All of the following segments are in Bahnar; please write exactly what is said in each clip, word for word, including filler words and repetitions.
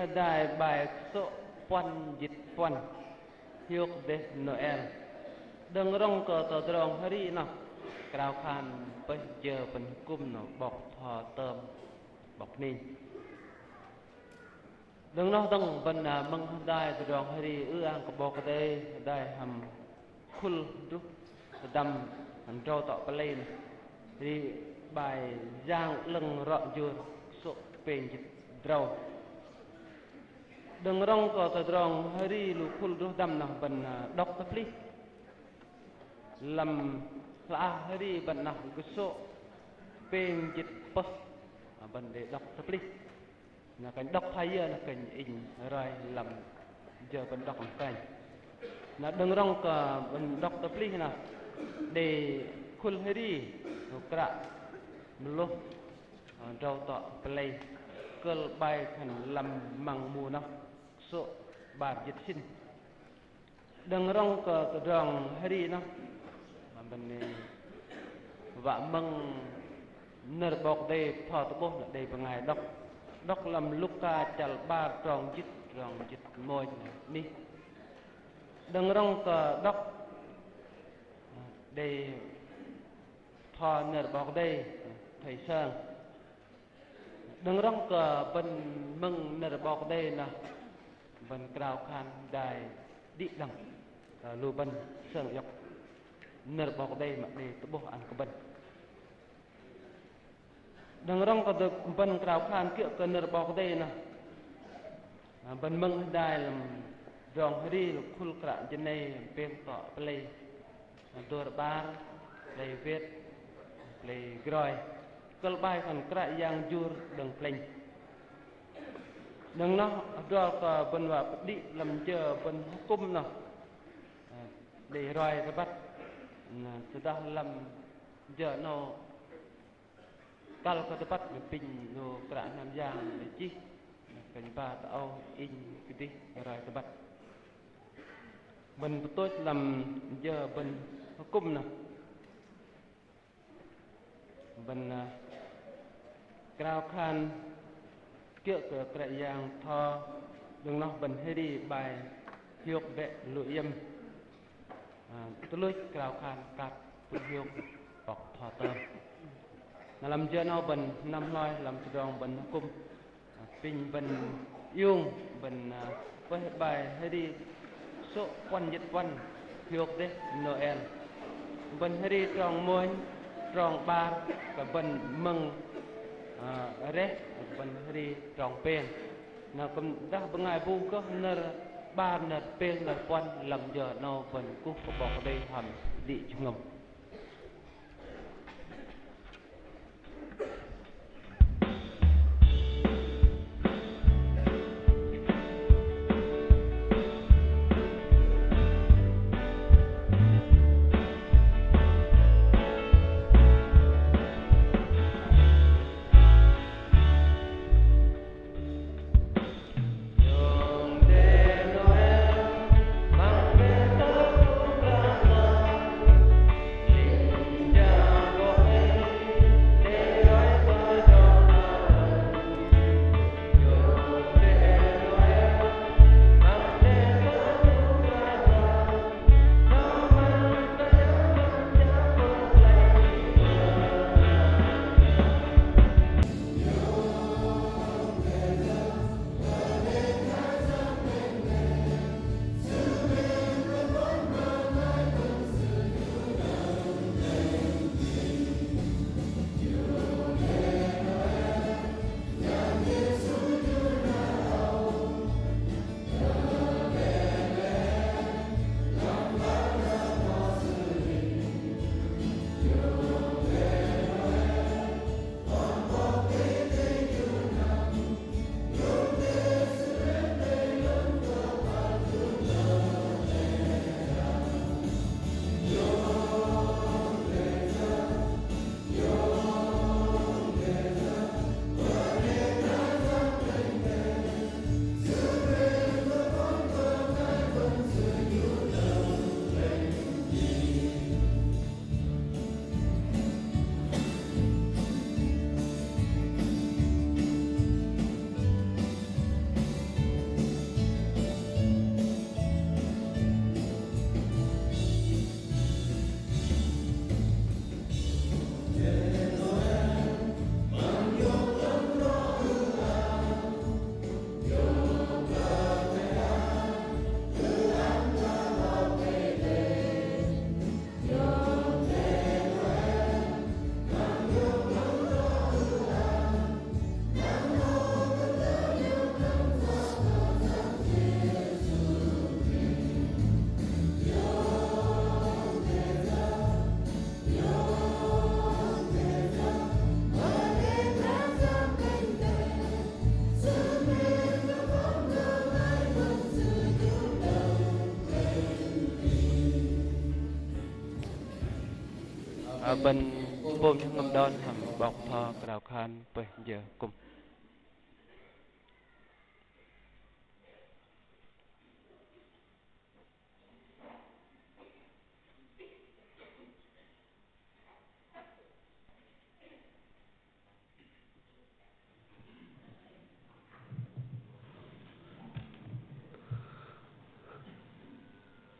hơdai bai kơsô̆ puăn jĭt puăn hiôk dêh Nôel. Đơ̆ng rŏng kơ tơdrong hơri noh, krao khan pơih jơ bơ̆n hơkŭm noh 'bok tho tơm 'bok ning. Đơ̆ng noh dơ̆ng bơ̆n, ơ, mơ̆ng hơdai tơdrong hơri ư-ang kơ 'Bok Kei-Dei, hơdai hăm khul druh tơdăm hăm drâu tŏ pơlei noh. Hơri bai Yang 'Lơ̆ng rŏ jur kơsô̆ pêng jĭt drâu. Đơ̆ng rŏng kơ tơdrong hơri lu khul druh tơdăm noh bơ̆n, ơ, đŏk tơplih. Lăm hla hơri bơ̆n noh kơsô̆ pêng jĭt pơh. Ơ, bơ̆n đei đŏk tơplih. Na kơnh đŏk thoi yơ na kơnh inh roi lăm jơ bơ̆n đŏk na kơnh. Na đơ̆ng rŏng kơ bơ̆n đŏk tơplih na đei khul hơri, ơ, kră mơlôh, ơ, drâu tŏ pơlei kơ̆l bai khan lăm măng mu noh kơsô̆ 'bar jĭt sĭn. Đơ̆ng rŏng kơ tơdrong hơri noh, mă bơ̆n wă mơ̆ng nơ̆r 'Bok Kei-Dei tho tơ'bôh na đei bơngai đŏk. Đŏk lăm Luka chăl 'bar trong jĭt, trong jĭt mônh anih. Đơ̆ng rŏng kơ đŏk đei tho nơ̆r 'Bok Kei-Dei thầy Sơn. Đơ̆ng rŏng kơ bơ̆n mơ̆ng nơ̆r 'Bok Kei-Dei noh bơ̆n krao khan hơdai đĭ đăng, ơ, lu bơ̆n sơng iŏk nơ̆r 'Bok Kei-Dei mă đei tơ'bôh ăn kơ bơ̆n. Đơ̆ng rŏng kơ bơ̆n krao khan kiơ̆ kơ nơ̆r 'Bok Kei-Dei noh, ơ, bơ̆n mơ̆ng hơdai lăm tơdrong hơri lu khul kră jơnei pêng tŏ pơlei, dôr 'bar, pơlei wet, pơlei groi. Kơ̆l bai khan Kră Yang jur đơ̆ng plĕnh. Đơ̆ng noh hơdrol kơ bơ̆n wă pơđĭ lăm jơ bơ̆n hơkŭm noh, ơ, đei roi tơbăt. Na tơdah lăm jơ 'nâu kăl kơ tơbăt, apinh 'nu Kră Yang đei chih, kơnh ba tơ âu inh kơdih roi tơbăt. Bơ̆n pơtôch lăm jơ bơ̆n hơkŭm noh. Bơ̆n, ơ, krao khan kiơ̆ kơ Kră Yang tho, đơ̆ng noh bơ̆n hơri bai hiôk bĕ lu iĕm. Ơ, tuch luch krao khan kăp pŭn hiôk 'bok tho tơm. Na lăm jơ 'nâu bơ̆n năm hloi lăm tơdrong bơ̆n hơkŭm. Ơ, apinh bơ̆n iung bơ̆n, ơ, pơih bai hơri sô̆ puăn jĭt puăn hiôk dêh Nôel. Bơ̆n hơri trong mônh, trong 'bar, kơ bơ̆n mơ̆ng, ơ, reh, bơ̆n hơri trong pêng. Na kư̆m dah bơngai bu gơh nơ̆r 'bar, nơ̆r pêng, nơ̆r puăn, lăm jơ 'nâu bơ̆n kuh kơ 'Bok Kei-Dei hăm đĭ jơhngơ̆m. Bơ̆n pôm jơhngơ̆m đon hăm 'bok pơtho krao khan pơih jơ akŭm.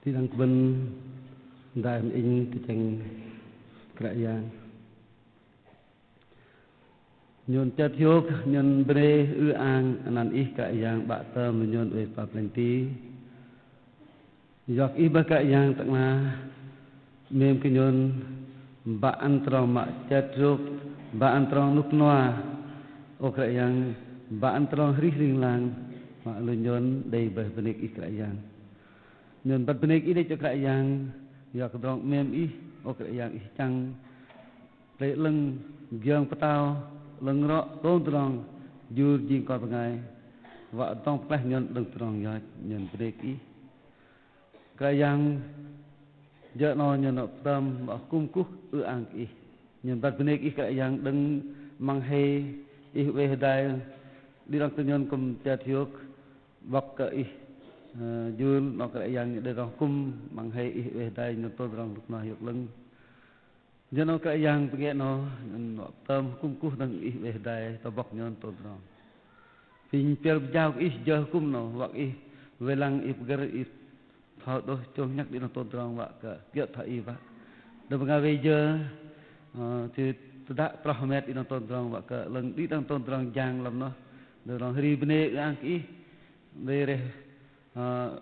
Đĭ đăng kơ bơ̆n hơdai hăm inh tơchĕng Kră Yang. Nhôn chơt hiôk, nhôn bơnê ư-ang anăn Ih Kră Yang 'Bă tơm lu nhôn oei kơpal plĕnh ti. Yua kơ Ih bơih Kră Yang Tơ'ngla 'mêm kơ nhôn, bă ăn tơdrong mă chơt hiôk, bă ăn tơdrong rơnŭk rơnua. Ơ Kră Yang, bă ăn tơdrong arih ling lang mă lu nhôn đei bơih bơnê kơ Ih Kră Yang. Nhôn băt bơnê kơ Ih đĕch ơ Kră Yang, yua kơ tơdrong 'mêm Ih, ơ Kră Yang Ih chăng. Plei 'lơ̆ng giŏng pơtao, 'lơ̆ng rŏ, tôm tơdrong jur jing kon bơngai. Wă dŏng pơklaih nhôn đơ̆ng tơdrong yoch, nhôn bơnê kơ Ih. Kră Yang, jơ 'nâu nhôn pơtơm wă akŭm kuh ư-ang kơ Ih. Nhôn băt bơnê kơ Ih Kră Yang đơ̆ng 'măng hei Ih oei hơdai, đĭ đăng kơ nhôn kư̆m chơt hiôk, 'bok kơ Ih, ơ, jur 'nâu Kră Yang đei tơdrong akŭm 'măng hei Ih oei hơdai nhôn tôm tơdrong rơnŭk rơnua hiôk 'lơ̆ng. Jơ 'nâu Kră Yang pơgê 'nâu, nhôn wă pơtơm akŭm kuh đơ̆ng Ih oei hơdai tơ'bok nhôn tôm tơdrong. Apinh pơyơ̆r pơjao kơ Ih jơ akŭm 'nâu, wă kơ Ih wei lăng, Ih pơgơ̆r, Ih thoi đôh chông nhăk đĭ đăng tôm tơdrong wă kơ kiơ̆ thoi Ih wă. Đơ̆ng bơngai wei jơ, ơ, sư tơdă proh hơmet đĭ đăng tôm tơdrong wă kơ 'lơ̆ng đĭ đăng tôm tơdrong jang lăm noh. Đơ̆ng tơdrong hơri bơnê ư-ang kơ Ih, đei reh, ơ,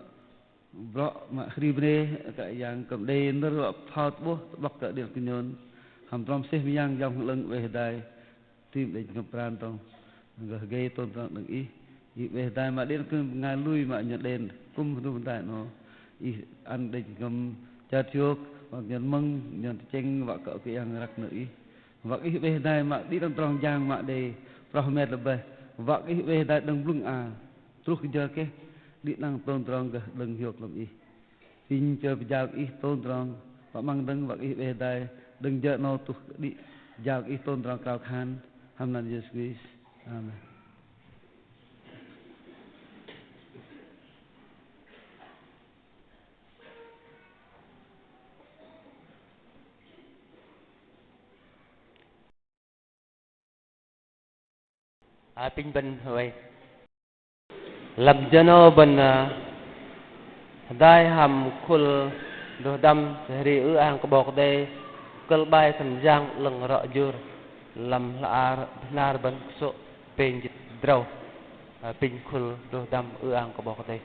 brŏ mă hơri bơnê, Kră Yang kư̆m đei nơ̆r wă pơtho tơ'bôh tơ'bok kơ đĭ đăng kơ nhôn. Hăm tơdrong mơsêh mơyang Yang Bơhngol 'Lơ̆ng oei hơdai. Tĭm đĕch kư̆m pran tơdrong gơh gei tôm tơdrong đơ̆ng Ih. Ih oei hơdai mă đĭ đăng kơ bơngai lui mă nhôn đei akŭm hơdôm hơdai 'nâu. Ih ăn đĕch kư̆m chơt hiôk, wă nhôn mơ̆ng, nhôn tơchĕng, wă kơ Kră Yang răk nơ̆r Ih. Wă kơ Ih oei hơdai mă đĭ đăng tơdrong jang mă đei proh hơmet lê̆ bơih. Wă kơ Ih oei hơdai đơ̆ng blŭng a truh kơ jơ keh, đĭ đăng tôm tơdrong gơh đơ̆ng hiôk lăm Ih. Apinh pơyơ̆r pơjao kơ Ih tôm tơdrong, wă 'măng dơ̆ng wă kơ Ih oei hơdai, đơ̆ng jơ 'nâu truh kơ đĭ, pơjao kơ Ih tôm tơdrong krao khan, hăm anăn Yêsu Krist. Amen. Apinh bơ̆n hơwei. Lăm jơ 'nâu bơ̆n, ơ, hơdai hăm khul drôh dăm sư hơri ư-ang kơ 'Bok Kei-Dei, kơ̆l bai khan Yang 'lơ̆ng rŏ jur, lăm hla bơar, hla bơar bơ̆n kơsô̆ pêng jĭt drâu. Apinh khul drôh dăm ư-ang kơ 'Bok Kei-Dei.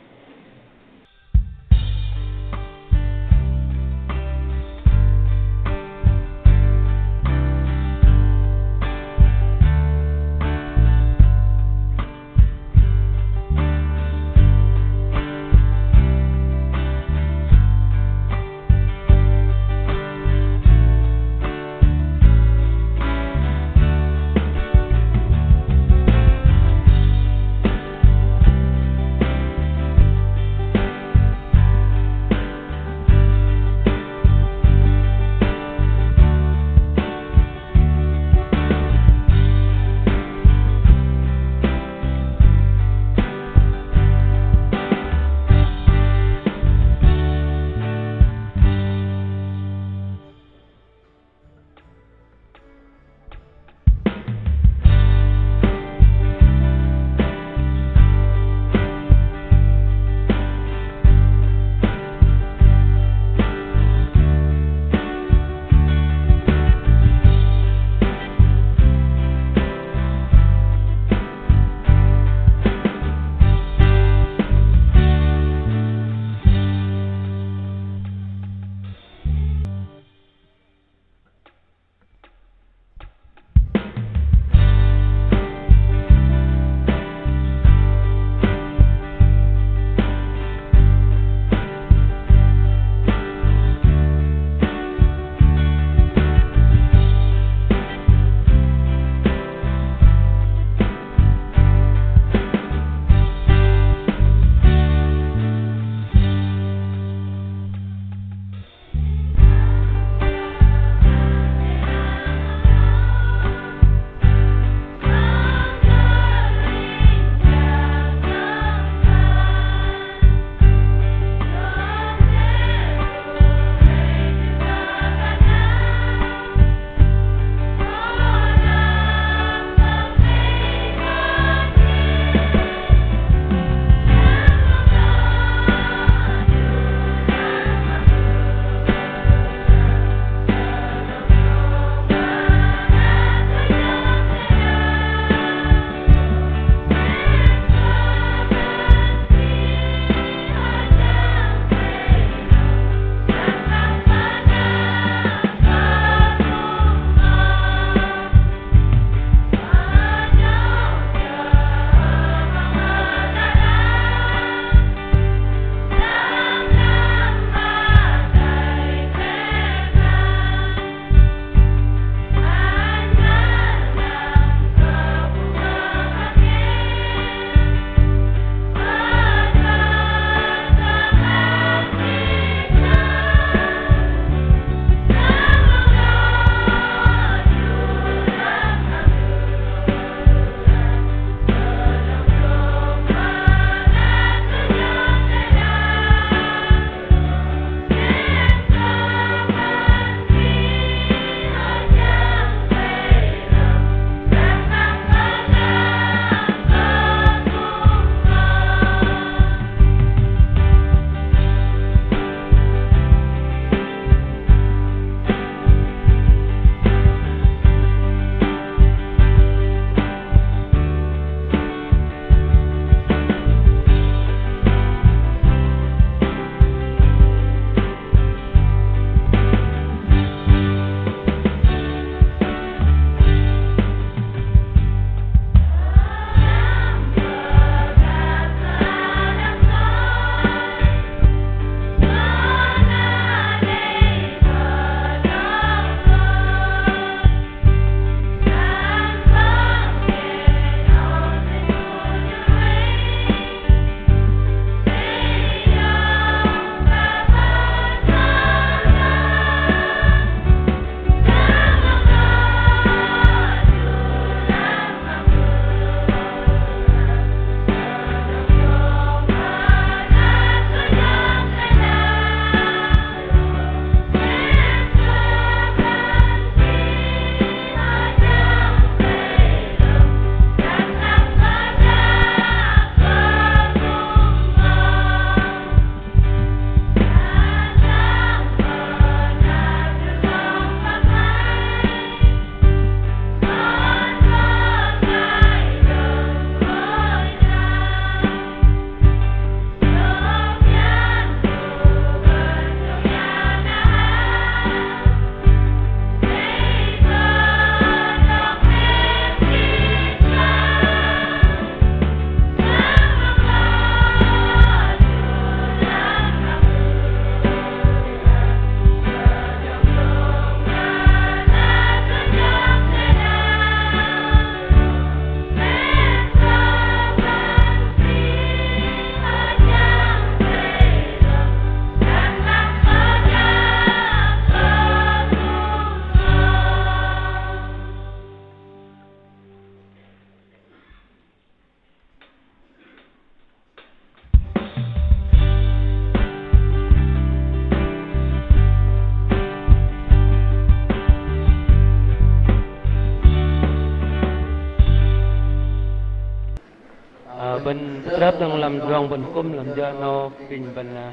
Răp dơ̆ng lăm tơdrong bơ̆n hơkŭm lăm jơ 'nâu, apinh bơ̆n, ơ,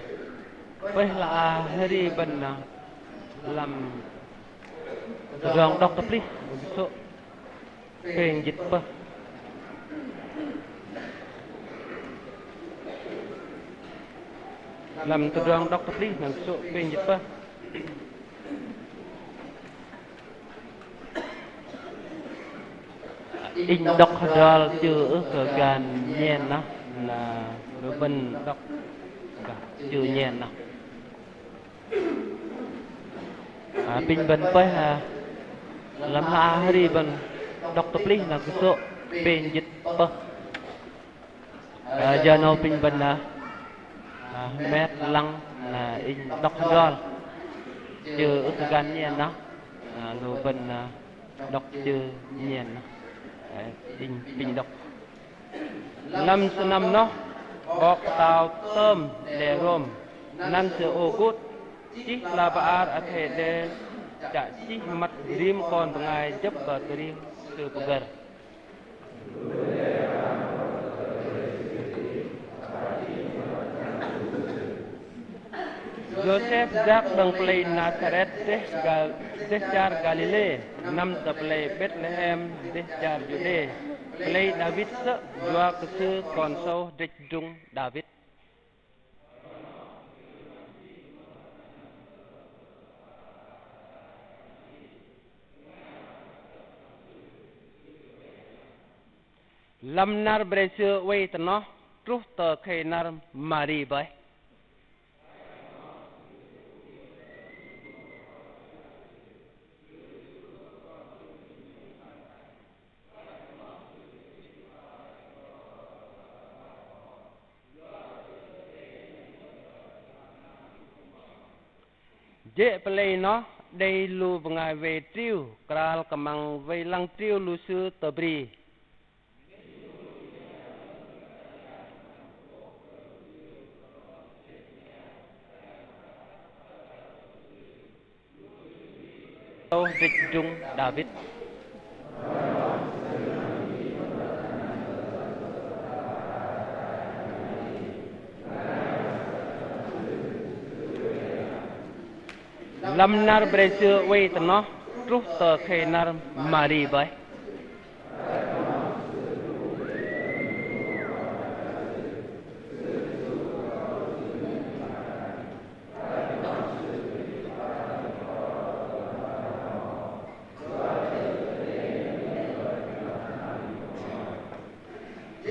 pơih hla bơar hơri bơ̆n, ơ, lăm tơdrong đŏk tơplih, kơsô̆ pêng jĭt pơh. Lăm tơdrong đŏk tơplih, kơsô̆ pêng jĭt pơh. Inh đŏk hơdrol chư ưh kơ gan nhen noh, na lu bơ̆n đŏk chư nhen noh. Ơ, apinh bơ̆n pơih, ơ, lăm hla bơar hơri bơ̆n đŏk tơplih na kơsô̆ pêng jĭt pơh. Ơ, jơ 'nâu apinh bơ̆n, ơ, ơ, hơmet lăng, na inh đŏk hơdrol chư ưh kơ gan nhen noh, na lu bơ̆n, ơ, đŏk chư nhen noh. Ơ, inh, apinh đŏk. Lăm sơnăm noh, 'bok pơtao tơm đe Rôm, năn sư Ôgust, chih hla bơar athei đe chă chih măt rim kon bơngai jơ̆p kơ tơring sư pơgơ̆r. Yôsep jăk đơ̆ng pơlei Nasaret dêh Ga-, dêh char Galilê, năm tơ pơlei Betlehem dêh char Juđê, pơlei Đavit sơ̆, yua kơ sư kon sâu drĕch drŭng Đavit. Lăm năr bre sư oei tơ noh, truh tơ khei năr Mari bơih. Jê̆ pơlei noh đei lu bơngai wei triu, krăl kơ măng wei lăng triu lu sư tơ bri. Ơ, drĕch drŭng Đavit. Lăm năr bre sư oei tơ noh, truh tơ khei năr Mari bơih.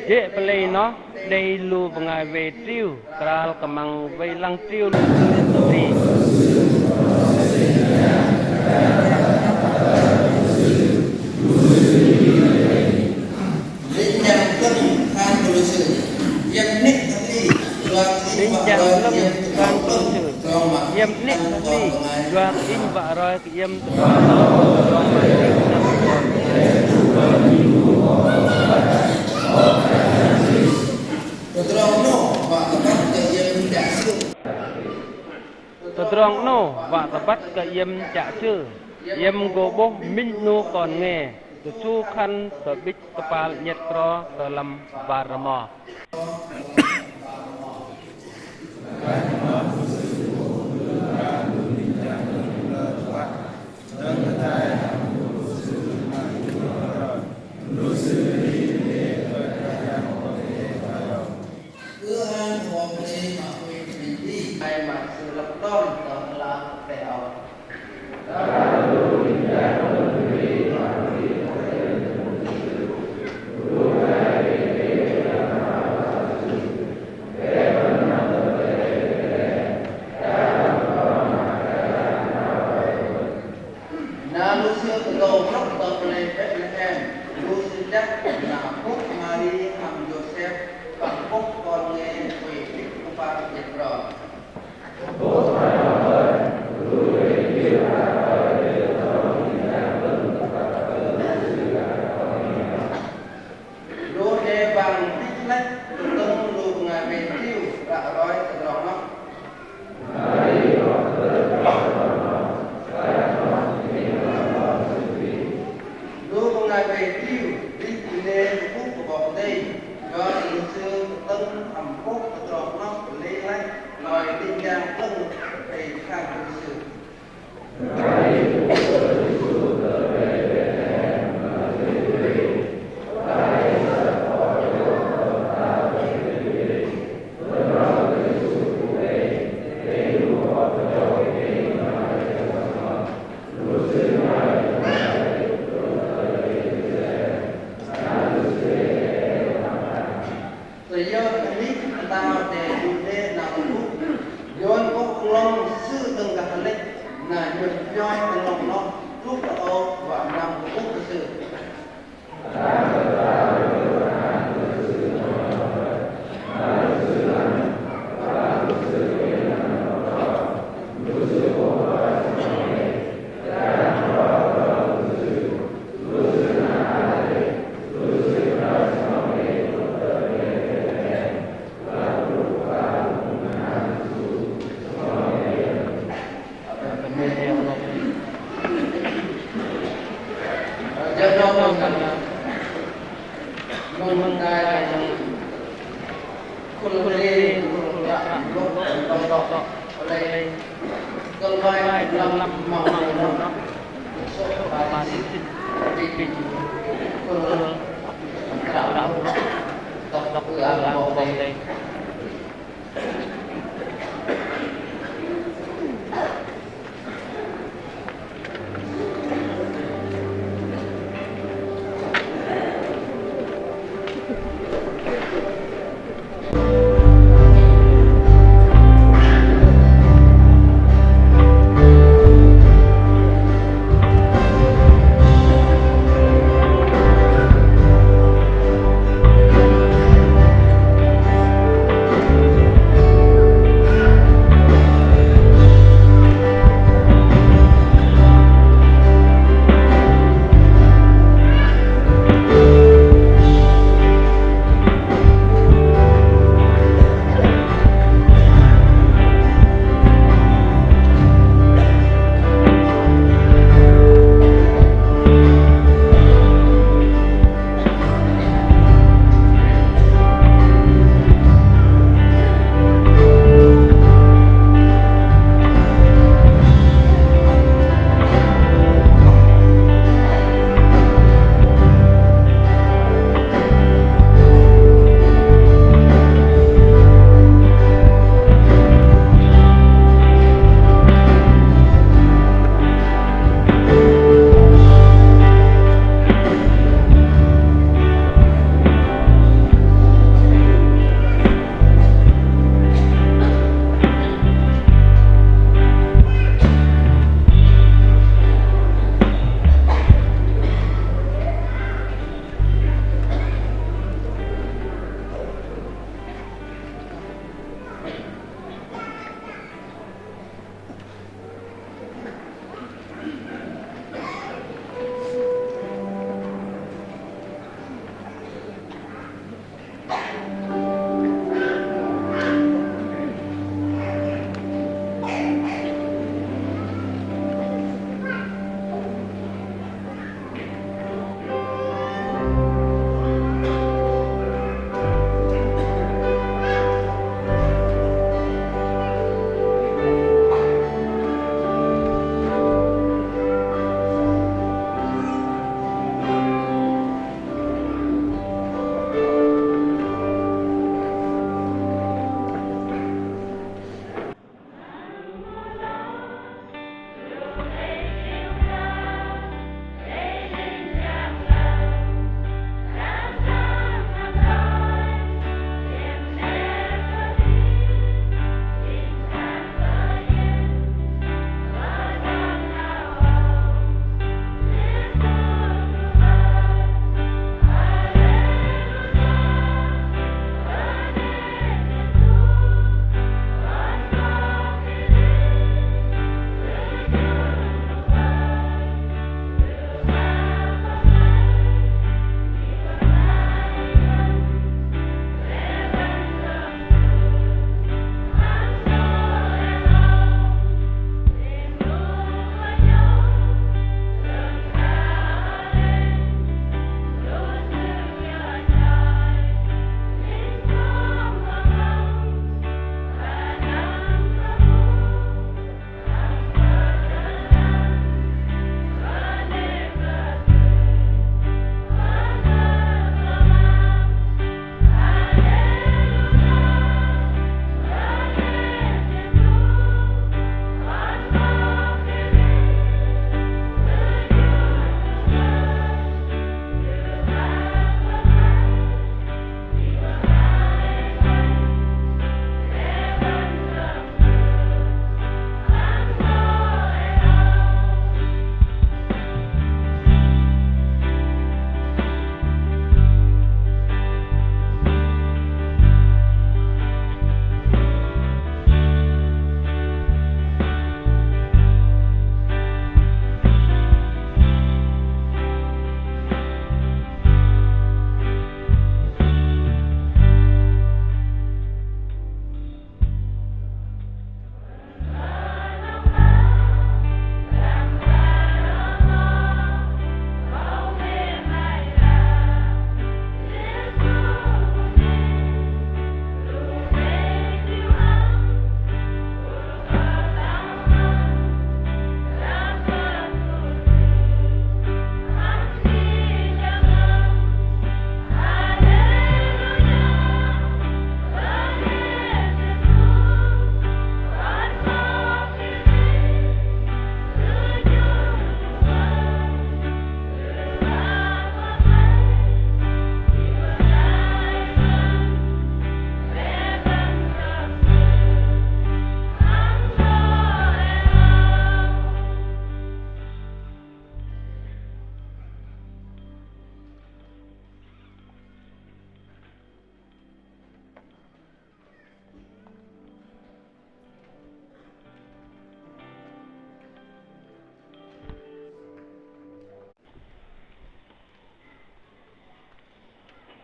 Jê̆ pơlei noh đei lu bơngai wei triu, krăl kơ măng wei lăng triu lu sư tơ bri. Linh jang lơ̆ng khan kơ lu sư: Iĕm 'nĕ tơplih, yua kơ inh wă roi kơ iĕm tơdrong plơ̆ng. Iĕm 'nĕ tơplih, yua kơ inh wă roi kơ iĕm tơdrong plơ̆ng. Tơdrong 'nâu wă tơbăt kơ iĕm chă sư. Tơdrong 'nâu wă tơbăt kơ iĕm chă sư. Iĕm gô 'bôh minh 'nu kon nge, tơsu khăn tơ'bĭch kơpal 'nhĕt kro tơ lăm bar rơmo. Ư-ang hŏ pơlei mă huay kơ minh di, ai mă sư lăp đon tơ hơlah kơplah âu. Na lu sư tơgâu hlŏk tơ pơlei Betlehem, lu sư chăl na pŭk Mari hăm Yôsep păng pŭk kon nge huay đĭ kơpal 'nhĕt kro. Nhoi tơlŏng noh, truh tơ âu, wă năm kơ ŭnh kơ sư.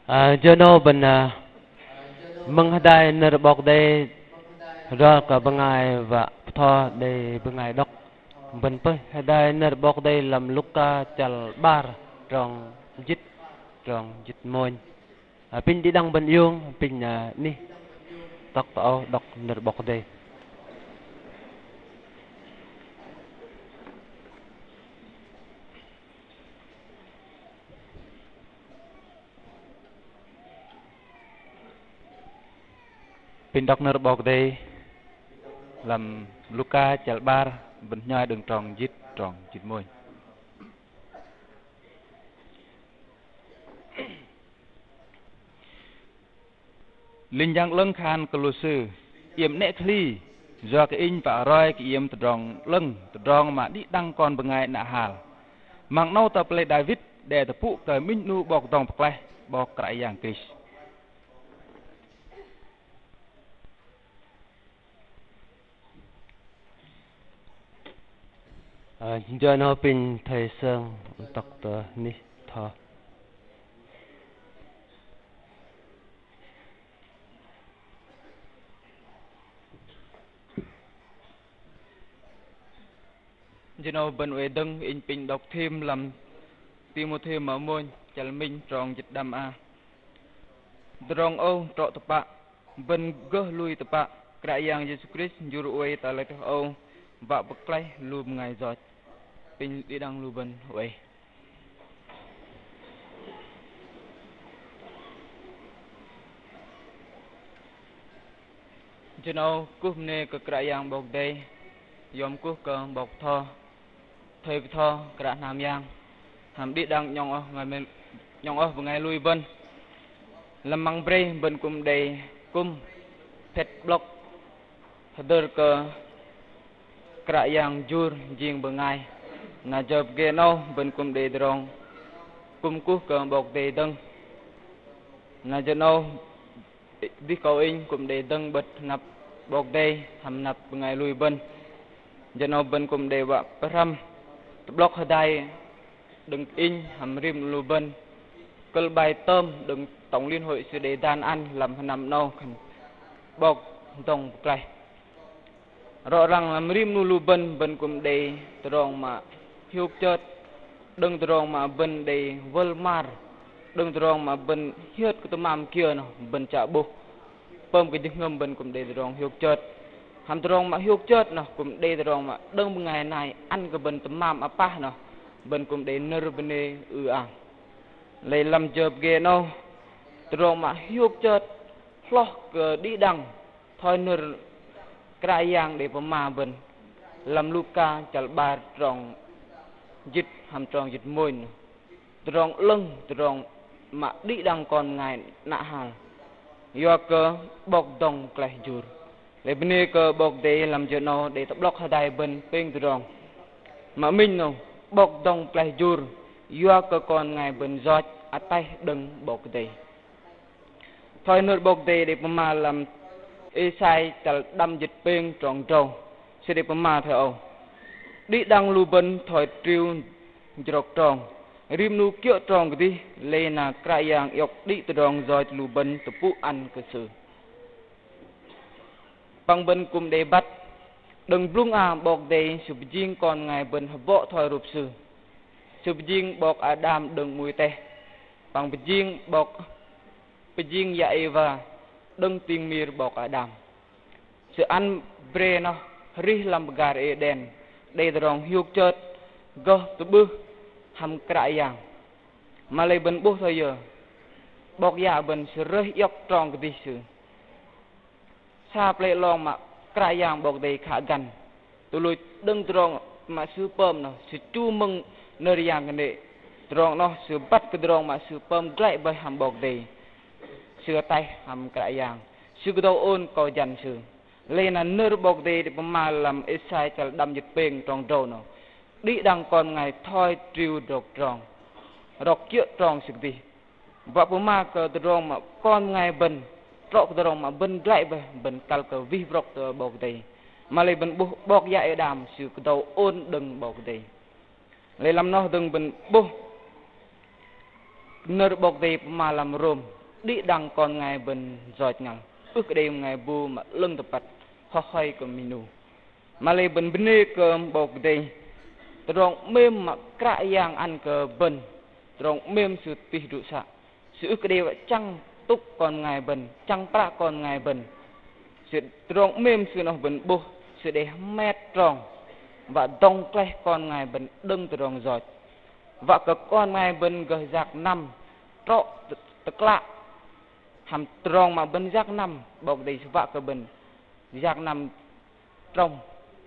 Ơ, jơ 'nâu bơ̆n, ơ, mơ̆ng hơdai nơ̆r 'Bok Kei-Dei roi kơ bơngai wă bơtho đei bơngai đŏk. Bơ̆n pơih hơdai nơ̆r 'Bok Kei-Dei lăm Luka chăl 'bar trong jĭt, trong jĭt mônh. Ơ, apinh đĭ đăng bơ̆n iung, apinh, ơ, anih tŏk tơ âu đŏk nơ̆r 'Bok Kei-Dei. Apinh đŏk nơ̆r 'Bok Kei-Dei lăm Luka chăl 'bar, bơ̆n hnhoi đơ̆ng trong jĭt, trong jĭt mônh. Linh jang 'lơ̆ng khan kơ lu sư: Iĕm 'nĕ kơ hli, yua kơ Inh wă roi kơ iĕm tơdrong 'lơ̆ng, tơdrong mă đĭ đăng kon bơngai nă hal. Măng 'nâu tơ pơlei Đawit, đe tơpŭ kơ minh 'nu 'Bok dŏng pơklaih, 'Bok Kră Yang Krist. Ơ, jơ 'nâu apinh thầy Sơng tŏk tơ anih tho. Jơ 'nâu bơ̆n oei dơ̆ng, inh apinh đŏk thim lăm Timôthê mă mônh, chăl minh trong jĭt đăm a. Tơdrong âu trŏ tơpă, bơ̆n gơh lui tơpă, Kră Yang Yêsu Krist jur oei tơ lĕch âu, wă pơklaih lu bơngai yoch. Apinh đĭ đăng lu bơ̆n oei. Jơ 'nâu kuh bơnê kơ Kră Yang 'Bok Kei-Dei, yom kuh kơ 'bok bơtho, thầy bơtho, kră hnam yang, hăm đĭ đăng 'nhŏng oh bơngai, 'nhŏng oh bơngai lui bơ̆n. Lăm măng brei bơ̆n kư̆m đei kư̆m phĕt 'blŏk hơdơ̆r kơ Kră Yang jur jing bơngai. Na jơ pơgê 'nâu bơ̆n kư̆m đei tơdrong kư̆m kuh kơ 'Bok Kei-Dei dơ̆ng. Na jơ 'nâu dih kâu inh kư̆m đei dơ̆ng 'bơ̆t hơnăp 'Bok Kei-Dei hăm hơnăp bơngai lui bơ̆n. Jơ 'nâu bơ̆n kư̆m đei wă pơhrăm tơ'blŏk hơdai đơ̆ng inh hăm rim lu bơ̆n kơ̆l bai tơm đơ̆ng Tổng Liên Hội Sư đei dan ăn lăm hơnăm 'nâu khan 'Bok dŏng pơklaih. Rŏ răng lăm rim 'nu lu bơ̆n, bơ̆n kư̆m đei tơdrong mă hiôk chơt, đơ̆ng tơdrong mă bơ̆n đei wơl mar, đơ̆ng tơdrong mă bơ̆n hiơt kơ tơmam kiơ noh bơ̆n chă 'bôh. Pơm kơ jơhngơ̆m bơ̆n kư̆m đei tơdrong hiôk chơt. Hăm tơdrong mă hiôk chơt noh kư̆m đei tơdrong mă đơ̆ng bơngai nai ăn kơ bơ̆n tơmam apah noh, bơ̆n kư̆m đei nơ̆r bơnê ư-ang. Lei lăm jơ pơgê 'nâu, tơdrong mă hiôk chơt hloh kơ đĭ đăng thoi nơ̆r Kră Yang đei pơma bơ̆n lăm Luka chăl 'bar trong jĭt hăm trong jĭt mônh. Tơdrong 'lơ̆ng, tơdrong mă đĭ đăng kon bơngai nă hal. Yua kơ 'Bok dŏng pơklaih jur. Lei bơnê kơ 'Bok Kei-Dei lăm jơ 'nâu đei tơ'blŏk hơdai bơ̆n pêng tơdrong. Mă minh 'nâu, 'Bok dŏng pơklaih jur, yua kơ kon bơngai bơ̆n yoch ataih đơ̆ng 'Bok Kei-Dei. Thoi nơ̆r 'Bok Kei-Dei đei pơma lăm Êsai chăl đăm jĭt pêng trong drâu. Sư đei pơma thoi âu: Đĭ đăng lu bơ̆n thoi triu jrok trong, rim 'nu kiơ̆ trong kơdih, lei na Kră Yang iŏk đĭ tơdrong yoch lu bơ̆n tơpŭ ăn kơ Sư. Păng bơ̆n kư̆m đei băt đơ̆ng blŭng a 'Bok Kei-Dei Sư pơjing kon bơngai bơ̆n hơbŏ thoi rŭp Sư. Sư pơjing 'bok Ađam đơ̆ng 'mui teh. Păng pơjing 'bok, pơjing yă Êwa đơ̆ng ting mir 'bok Ađam. Sư ăn bre noh arih lăm pơgar Êđen đei tơdrong hiôk chơt gơh tơ'bưh hăm Kră Yang. Mă lei bơ̆n 'bôh thoi yơ, 'bok yă bơ̆n sư rơih iŏk trong kơdih sư. Sa pơlei 'long mă Kră Yang 'Bok Kei-Dei khă găn. Tuch luch đơ̆ng tơdrong mă sư pơm noh, sư chu mơ̆ng nơ̆r yang kơnê̆. Tơdrong noh sư băt kơ tơdrong mă sư pơm glăi bơih hăm 'Bok Kei-Dei. Sư ataih hăm Kră Yang. Sư kơdâu ôn akâu jăn sư. Lei na nơ̆r 'Bok Kei-Dei đei pơma lăm Êsai chăl đăm jĭt pêng trong drâu noh. Đĭ đăng kon bơngai thoi triu jrok trong. Rok kiơ̆ trong sư kơdih. Wă pơma kơ tơdrong mă kon bơngai bơ̆n, trŏ kơ tơdrong mă bơ̆n glăi bơih, bơ̆n kăl kơ wih brŏk tơ 'Bok Kei-Dei. Mă lei bơ̆n 'bôh 'bok yă Ađam sư kơdâu ôn đơ̆ng 'Bok Kei-Dei. Lei lăm noh dơ̆ng bơ̆n 'bôh nơ̆r 'Bok Kei-Dei pơma lăm Rôm, đĭ đăng kon bơngai bơ̆n yoch ngăl, ưh kơ đei bơngai bu mă 'lơ̆ng tơpăt, hoh hoi kơ minh 'nu. Mă-lei bơ̆n bơnê kơ 'Bok Kei-Dei, tơdrong 'mêm mă Kră Yang ăn kơ bơ̆n, tơdrong 'mêm Sư tih drŭ să. Sư ưh kơ đei wă chăng tŭk kon bơngai bơ̆n, chăng pră kon bơngai bơ̆n. Sư tơdrong 'mêm Sư noh bơ̆n 'bôh, Sư đei hơmet trong wă dŏng klaih kon bơngai bơ̆n đơ̆ng tơdrong yoch. Wă kơ kon bơngai bơ̆n gơh yak năm, trŏ tơ-, tơklă. Hăm tơdrong mă bơ̆n yak năm, 'Bok Kei-Dei Sư wă kơ bơ̆n yak năm trong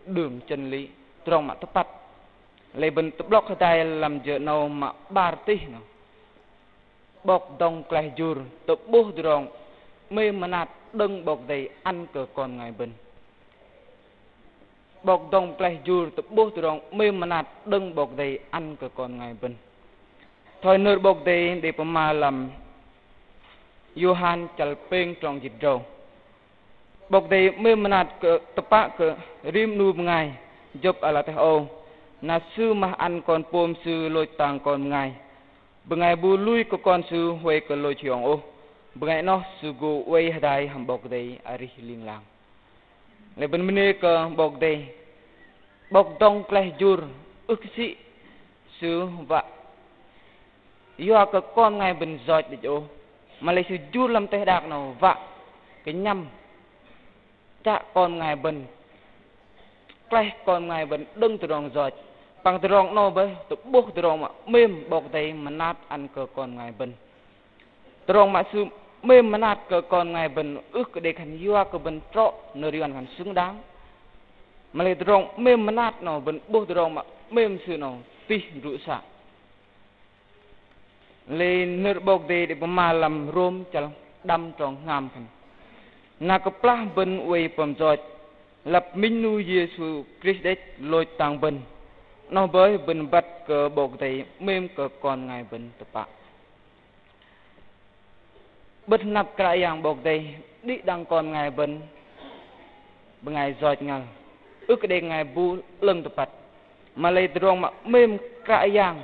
đường chân lý, trong mă tơpăt. Lei bơ̆n tơ'blŏk hơdai lăm jơ 'nâu mă 'bar tih noh. 'Bok dŏng klaih jur tơ'bôh tơdrong 'mêm mơnat đơ̆ng 'Bok Kei-Dei ăn kơ kon bơngai bơ̆n. 'Bok dŏng klaih jur tơ'bôh tơdrong 'mêm mơnat đơ̆ng 'Bok Kei-Dei ăn kơ kon bơngai bơ̆n. Thoi nơ̆r 'Bok Kei-Dei đei pơma lăm Yôhan chăl pêng trong jĭt drâu. 'Bok Kei-Dei 'mêm mơnat kơ tơpă kơ rim 'nu bơngai jơ̆p ala teh âu, na Sư mah ăn Kon pôm Sư lôch tang kon bơngai. Bơngai bu lui kơ Kon Sư huay kơ lôch hiong ôh, bơngai noh sư gô oei hơdai hăm 'Bok Kei-Dei arih ling lang. Lei bơ̆n bơnê kơ 'Bok Kei-Dei, 'Bok dŏng klaih jur ưh kơ sĭ Sư wă yua kơ kon bơngai bơ̆n yoch đĕch ôh. Mă-lei Sư jur lăm teh đak 'nâu wă kơnhăm chă kon bơngai bơ̆n, klaih kon bơngai bơ̆n đơ̆ng tơdrong yoch. Păng tơdrong 'nâu bơih tơ'bôh tơdrong mă 'mêm 'Bok Kei-Dei mơnat ăn kơ kon bơngai bơ̆n. Tơdrong mă Sư 'mêm mơnat kơ kon bơngai bơ̆n ưh kơ đei khan yua kơ bơ̆n trŏ nơ̆r Yuăn khan xứng đáng. Mă-lei tơdrong 'mêm mơnat 'nâu bơ̆n 'bôh tơdrong mă 'mêm Sư 'nâu tih drŭ să. Lei nơ̆r 'Bok Kei-Dei đei pơma lăm Rôm chăl đăm trong hngam khan: Na kơplah bơ̆n oei pơm yoch, lăp minh 'nu Yêsu Krist đĕch lôch tang bơ̆n, noh bơih bơ̆n băt kơ 'Bok Kei-Dei 'mêm kơ kon bơngai bơ̆n tơpă. 'Bơ̆t hơnăp Kră Yang 'Bok Kei-Dei đĭ đăng kon bơngai bơ̆n, bơngai yoch ngăl, ưh kơ đei bơngai bu 'lơ̆ng tơpăt. Mă-lei tơdrong mă 'mêm Kră Yang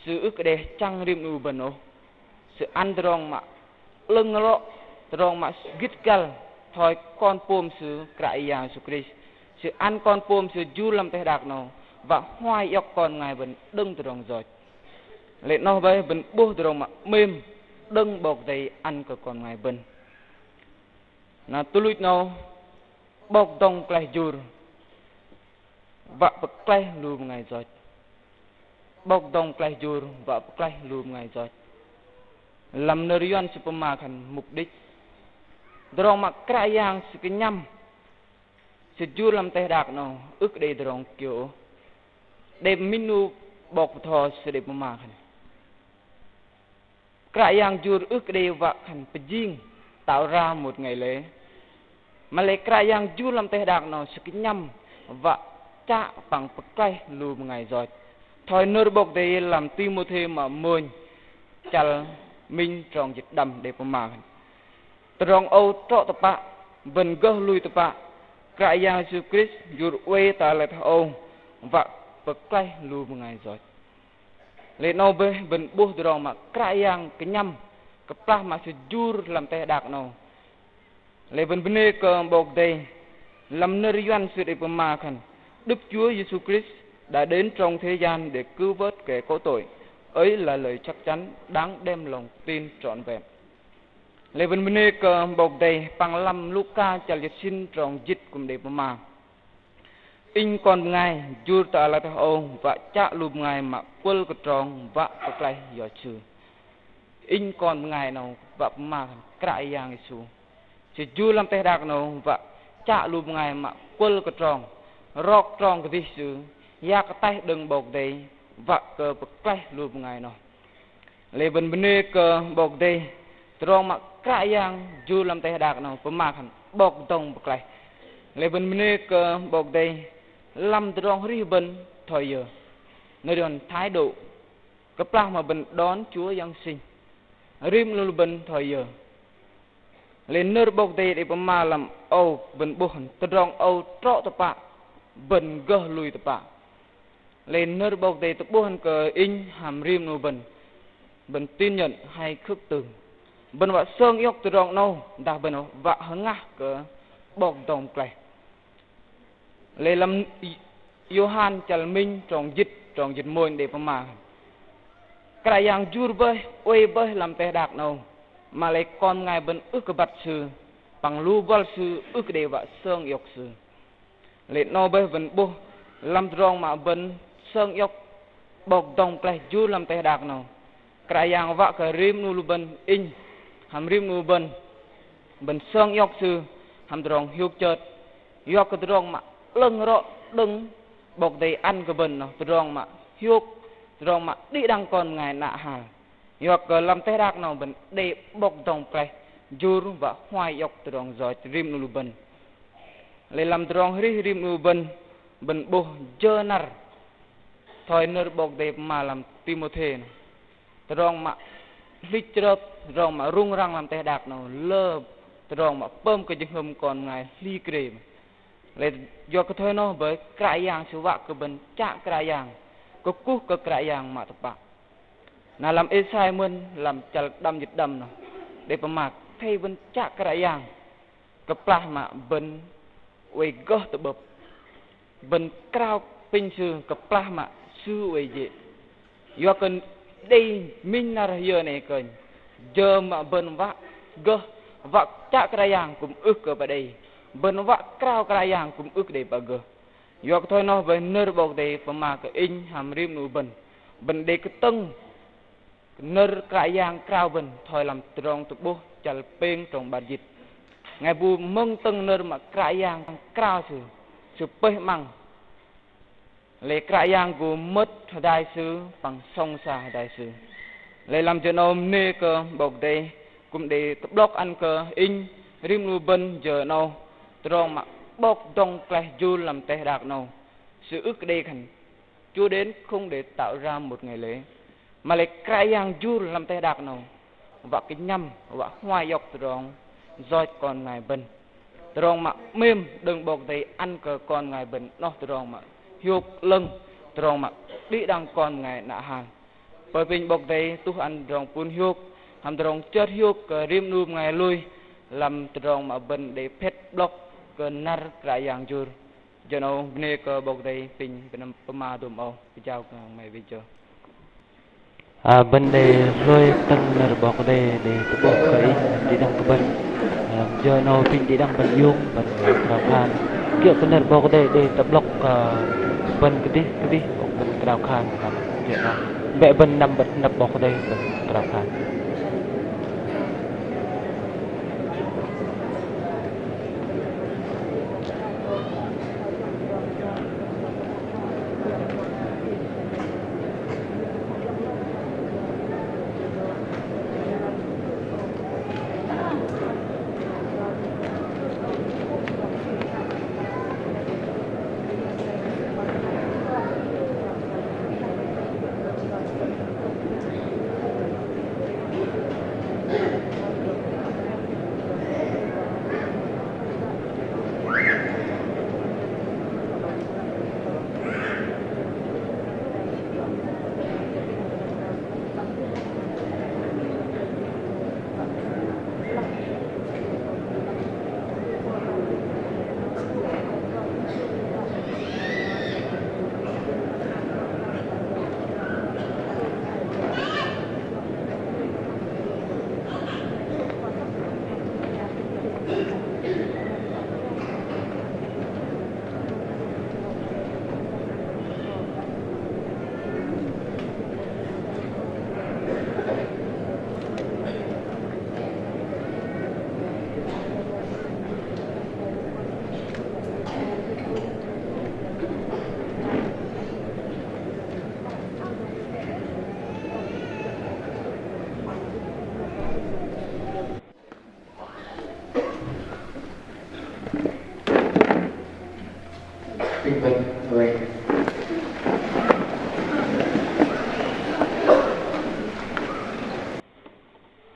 Sư ưh kơ đei chăng rim 'nu bơ̆n ôh. Sư ăn tơdrong mă 'lơ̆ng rŏ, tơdrong mă gĭt găl thoi Kon pôm Sư Kră Yang Yêsu Krist. Sư ăn Kon pôm Sư jur lăm teh đak 'nâu wă huay iŏk kon bơngai bơ̆n đơ̆ng tơdrong yoch. Lei noh bơih bơ̆n 'bôh tơdrong mă 'mêm đơ̆ng 'Bok Kei-Dei ăn kơ kon bơngai bơ̆n. Na tuch luch 'nâu 'Bok dŏng klaih jur wă pơklaih lu bơngai yoch. 'Bok dŏng klaih jur wă pơklaih lu bơngai yoch. Lăm nơ̆r Yuăn sư pơma khan mục đích. Tơdrong mă Kră Yang Sư kơnhăm Sư jur lăm teh đak 'nâu ưh kơ đei tơdrong kiơ ôh. Đei minh 'nu 'bok bơtho sư đei pơma khan Kră Yang jur ưh kơ đei wă khan pơjing, tạo ra một ngày lễ. Mă-lei Kră Yang jur lăm teh đak 'nâu Sư kơnhăm wă chă păng pơklaih lu bơngai yoch. Thoi nơ̆r 'Bok Kei-Dei lăm Timôthê mă mônh chăl minh trong jĭt đăm đei pơma khan: Tơdrong âu trŏ tơpă, bơ̆n gơh lui tơpă, Kră Yang Yêsu Krist jur oei tơ ala teh âu wă pơklaih lu bơngai yoch. Lei 'nâu bơih bơ̆n 'bôh tơdrong mă Kră Yang kơnhăm kơplah mă Sư jur lăm teh đak 'nâu. Lei bơ̆n bơnê kơ 'Bok Kei-Dei, lăm nơ̆r Yuăn sư đei pơma khan: Đức Chúa Giêsu Krist đã đến trong thế gian để cứu vớt kẻ có tội. Ấy là lời chắc chắn đáng đem lòng tin trọn vẹn. Lei bơ̆n bơnê kơ 'Bok Kei-Dei, păng lăm Luka chăl jĭt sĭn trong jĭt kư̆m đei pơma: Inh Kon bơngai jur tơ ala teh âu wă chă lu bơngai mă kuơl kơdrong wă pơklaih yoch Sư. Inh Kon bơngai 'nâu wă pơma khan Kră Yang Yêsu. Sư jur lăm teh đak 'nâu wă chă lu bơngai mă kuơl kơdrong, rok trong kơdih Sư, yak ataih đơ̆ng 'Bok Kei-Dei, wă kơ pơklaih lu bơngai noh. Lei bơ̆n bơnê kơ 'Bok Kei-Dei, tơdrong mă Kră Yang jur lăm teh đak 'nâu pơma khan 'Bok dŏng pơklaih. Lei bơ̆n bơnê kơ 'Bok Kei-Dei, lăm tơdrong arih bơ̆n thoi yơ. Nơ̆r Yuăn thái độ. Kơplah mă bơ̆n đón Chúa Giáng sinh, rim 'nu bơ̆n thoi yơ. Lei nơ̆r 'Bok Kei-Dei đei pơma lăm âu bơ̆n 'bôh tơdrong âu trŏ tơpă, bơ̆n gơh lui tơpă. Lei nơ̆r 'Bok Kei-Dei tơ'bôh kơ inh hăm rim 'nu bơ̆n, bơ̆n tin nhận hay khước từ. Bơ̆n wă sơng iŏk tơdrong 'nâu, dah bơ̆n wă hơngah kơ 'Bok dŏng pơklaih. Lei lăm Yôhan chăl minh trong jĭt, trong jĭt mônh đei pơma. Kră Yang jur bơih, oei bơih lăm teh đak 'nâu. Mă lei kon bơngai bơ̆n ưh kơ băt Sư, păng lu buăl Sư ưh kơ đei wă sơng iŏk Sư. Lei 'nâu bơih bơ̆n 'bôh lăm tơdrong mă bơ̆n sơng iŏk 'Bok dŏng pơklaih jur lăm teh đak 'nâu. Kră Yang wă kơ rim 'nu lu bơ̆n, inh hăm rim 'nu bơ̆n, bơ̆n sơng iŏk Sư hăm tơdrong hiôk chơt. Yua kơ tơdrong mă 'lơ̆ng rŏ đơ̆ng 'Bok Kei-Dei ăn kơ bơ̆n 'noh, tơdrong mă hiôk, tơdrong mă đĭ đăng kon bơngai nă hal. Yua kơ lăm teh đak 'nâu bơ̆n đei 'Bok dŏng pơklaih jur wă huay iŏk tơdrong yoch rim 'nu lu bơ̆n. Lei lăm tơdrong arih rim 'nu bơ̆n, bơ̆n 'bôh jơ năr thoi nơ̆r 'Bok Kei-Dei pơma lăm Timôthê 'noh. Tơdrong mă hlĭch chrơp, tơdrong mă rŭng răng lăm teh đak 'nâu lơ tơdrong mă pơm kơ jơhngơ̆m kon bơngai hli krê. Lei yua kơ thoi noh bơih Kră Yang Sư wă kơ bơ̆n chă Kră Yang, kơkuh kơ Kră Yang mă tơpă. Na lăm Êsai mơ̆n lăm chăl đăm jĭt đăm 'noh đei pơma athei bơ̆n chă Kră Yang kơplah mă bơ̆n oei gơh tơ'bơ̆p. Bơ̆n krao apinh Sư kơplah mă Sư oei jê̆. Yua kơ đei minh năr ayơ 'nei kơnh, jơ mă bơ̆n wă gơh, wă chă Kră Yang kư̆m ưh kơ pă đei. Bơ̆n wă krao Kră Yang kư̆m ưh kơ đei pă gơh. Yua kơ thoi noh bơih nơ̆r 'Bok Kei-Dei pơma kơ inh hăm rim 'nu bơ̆n. Bơ̆n đei kơtơ̆ng nơ̆r Kră Yang krao bơ̆n thoi lăm tơdrong Tơ'bôh chăl pêng trong 'bar jĭt. Bơngai bu mơ̆ng tơ̆ng nơ̆r mă Kră Yang krao sư, sư pơih 'măng. Lei Kră Yang gô mơ̆t hơdai sư păng sŏng sa hơdai sư. Lei lăm jơ 'nâu bơnê kơ 'Bok Kei-Dei kư̆m đei tơ'blŏk ăn kơ inh rim 'nu bơ̆n jơ 'nâu tơdrong mă 'Bok dŏng pơklaih jur lăm teh đak 'nâu. Sư ưh kơ đei khan Chúa đến không để tạo ra một ngày lễ. Mă lei Kră Yang jur lăm teh đak 'nâu wă kơnhăm, wă huay iŏk tơdrong yoch kon bơngai bơ̆n. Tơdrong mă 'mêm đơ̆ng 'Bok Kei-Dei ăn kơ kon bơngai bơ̆n 'noh tơdrong mă hiôk 'lơ̆ng, tơdrong mă đĭ đăng kon bơngai nă hal. Pơi apinh 'Bok Kei-Dei tuh ăn tơdrong pŭn hiôk hăm tơdrong chơt hiôk kơ rim 'nu bơngai lui lăm tơdrong mă bơ̆n đei phet 'blŏk kơ năr Kră Yang jur. Jơ 'nâu bơnê kơ 'Bok Kei-Dei apinh pơma dôm âu, pơjao kơ mă wih jơ. Ơ, bơ̆n đei lui tơ̆ng nơ̆r 'Bok Kei-Dei đei tơ'bôh kơ inh đĭ đăng kơ bơ̆n. Ơ, jơ 'nâu apinh đĭ đăng bơ̆n iung bơ̆n krao khan. Kiơ̆ kơ nơ̆r 'Bok Kei-Dei đei tơ'blŏk kơ bơ̆n kơdih kơdih bơ̆n krao khan. Jơ 'nâu bĕ bơ̆n năm bơ̆n năp 'Bok Kei-Dei bơ̆n krao khan.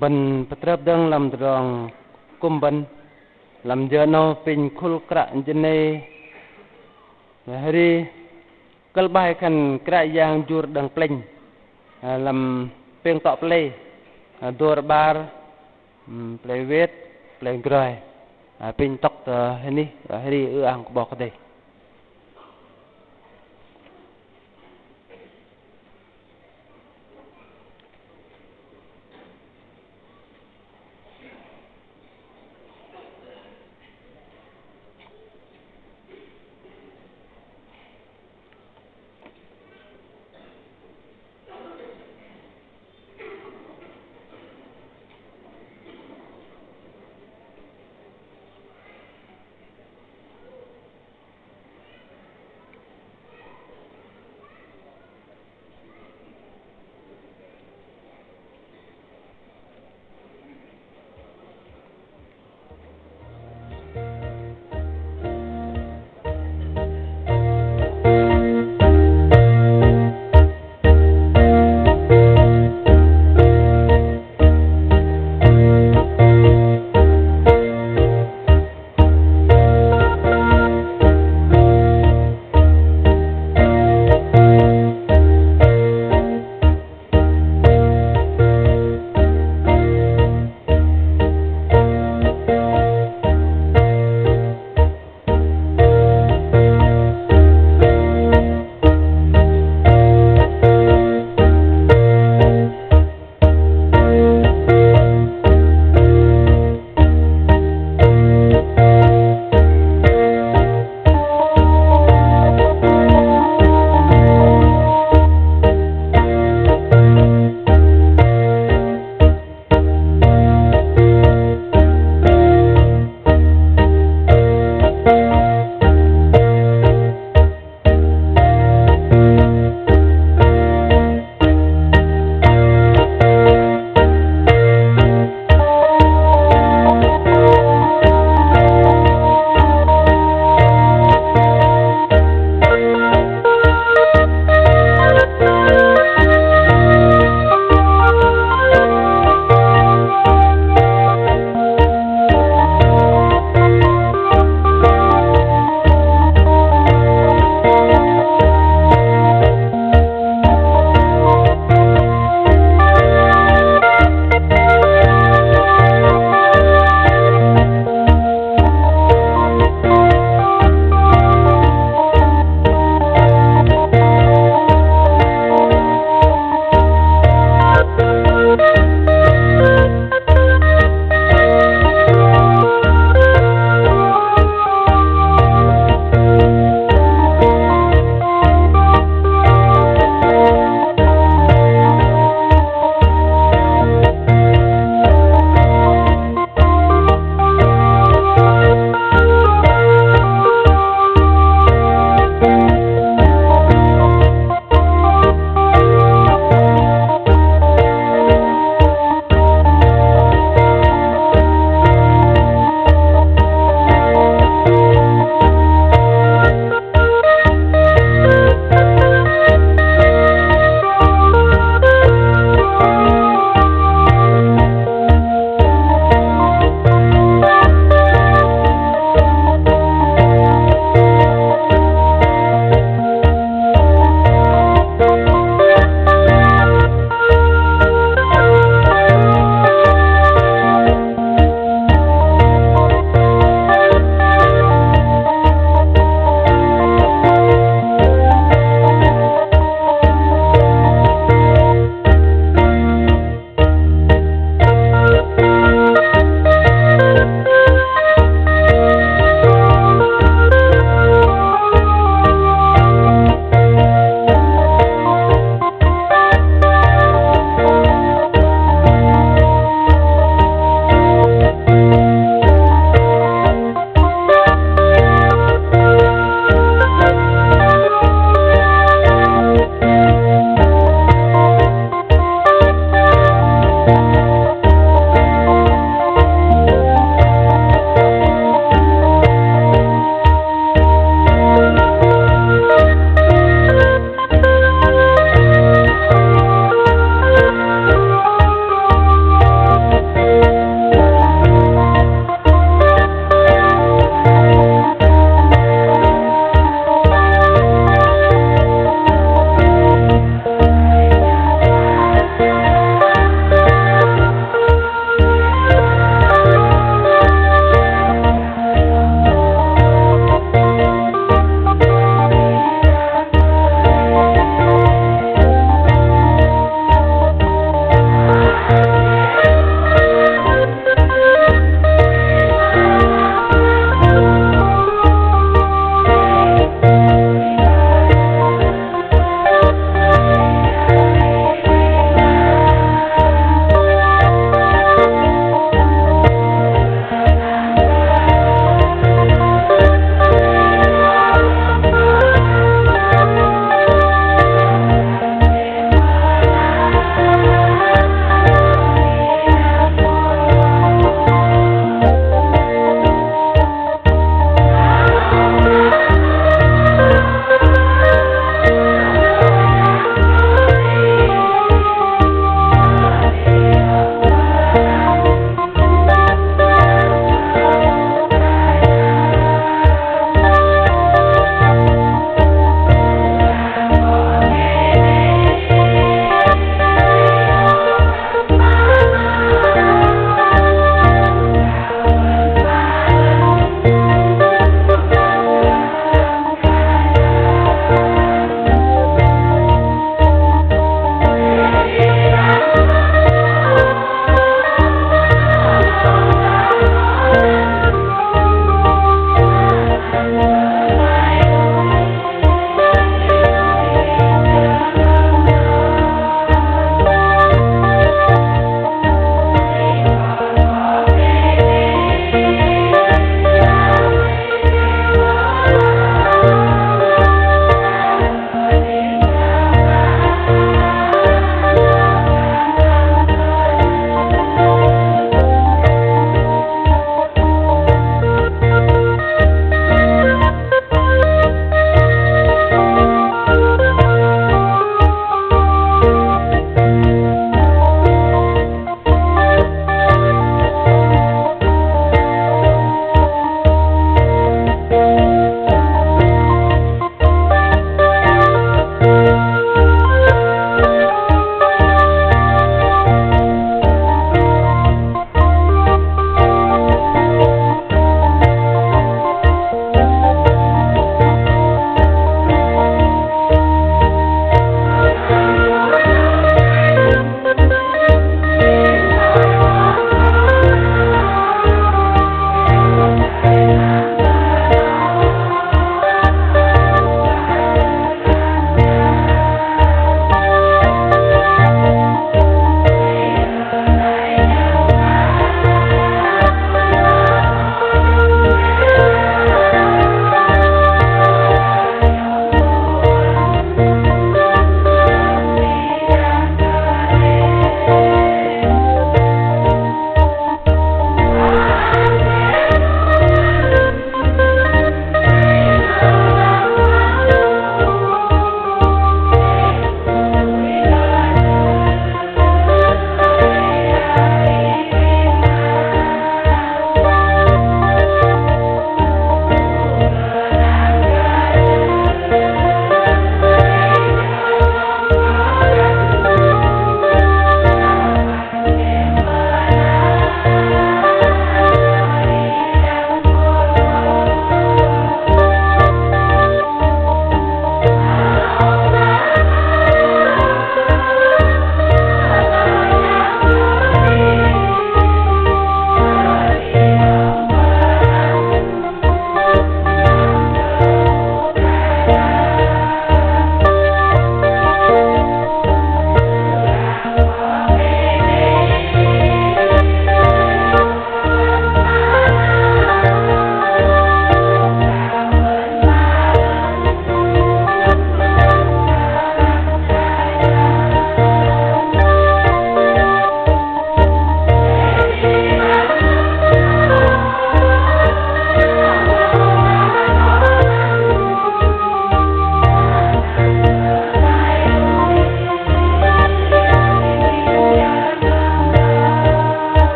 Bơ̆n pơtrơp dơ̆ng lăm tơdrong kŭm bơ̆n lăm jơ 'nâu apinh khul kră jơnê hơri kơ̆l 'bai khan Kră Yang jur đơ̆ng plĕnh, ơ, lăm pêng tŏ pơlei, ơ, dôr 'bar, Ưm, pơlei wet, pơlei groi. Ơ, apinh tŏk tơ hơnih, ơ, hơri ư-ang kơ 'Bok Kei-Dei.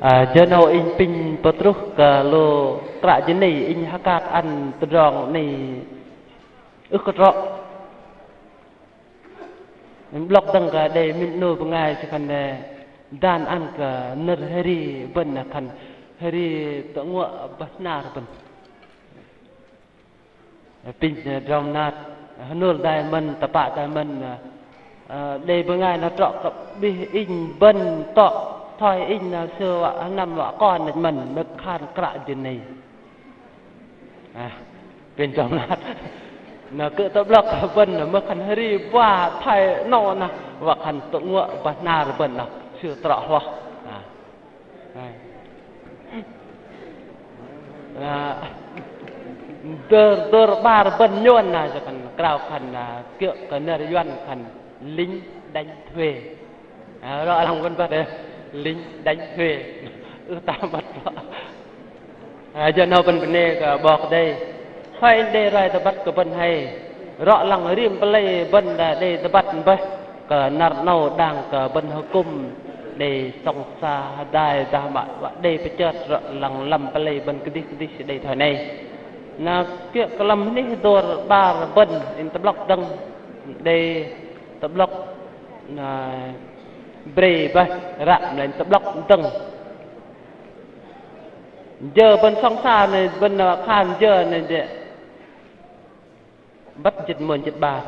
Ơ, jơ 'nâu inh pinh pơtruh kơ lu kră jơnei, inh hơkat ăn tơdrong 'nâu ưh kơ trŏ. Inh 'blŏk dơ̆ng kơ đei minh 'nu bơngai sư khan đe dan ăn kơ nơ̆r hơri bơ̆n, khan hơri tơ'nguă bơhnar bơ̆n. Pinh, ơ, drong nat, hơnul dai mơ̆n, tơpă dai mơ̆n, ơ, ơ, đei bơngai noh trŏ kơ bih inh bơ̆n tŏ, thoi inh noh sư wă hơnăm wă kon noh mơ̆n, mơ̆k khan kră jơnei. Ơ, pinh drong nat. Noh kư̆m tơ'blŏk bơ̆n, noh mơ̆k khan hơri bơih thoi noh, wă khan tơ'nguă bơhnar bơ̆n noh, sư trŏ hloh. Ơ. Ơ, dơ̆r, dơ̆r 'bar bơ̆n nhôn na, sư khan krao khan, ơ, kiơ̆ kơ nơ̆r Yuăn khan lính đánh thuê. Ơ, rŏ lăng bơ̆n băt, ơ, lính đánh thuê. Ưh tam băt rŏ. Ơ, jơ 'nâu bơ̆n bơnê kơ 'Bok Kei-Dei. Thoi inh đei roi tơbăt kơ bơ̆n hei. Rŏ lăng rim pơlei bơ̆n đei tơbăt bơih. Kơ năr 'nâu đang kơ bơ̆n hơkŭm đei sŏng sa hơdai dah mă wă đei pơchơt rŏ lăng lăm pơlei bơ̆n kơdih kơdih sư đei thoi 'nâu. Na kiơ̆ kơ lăm hơnih dôr 'bar bơ̆n inh tơ'blŏk dơ̆ng đei tơ'blŏk na brei bơih ră mă lei inh tơ'blŏk dơ̆ng. Jơ bơ̆n sŏng sa 'nâu bơ̆n khan jơ 'nâu jĕ. Băt jĭt mônh jĭt 'bar.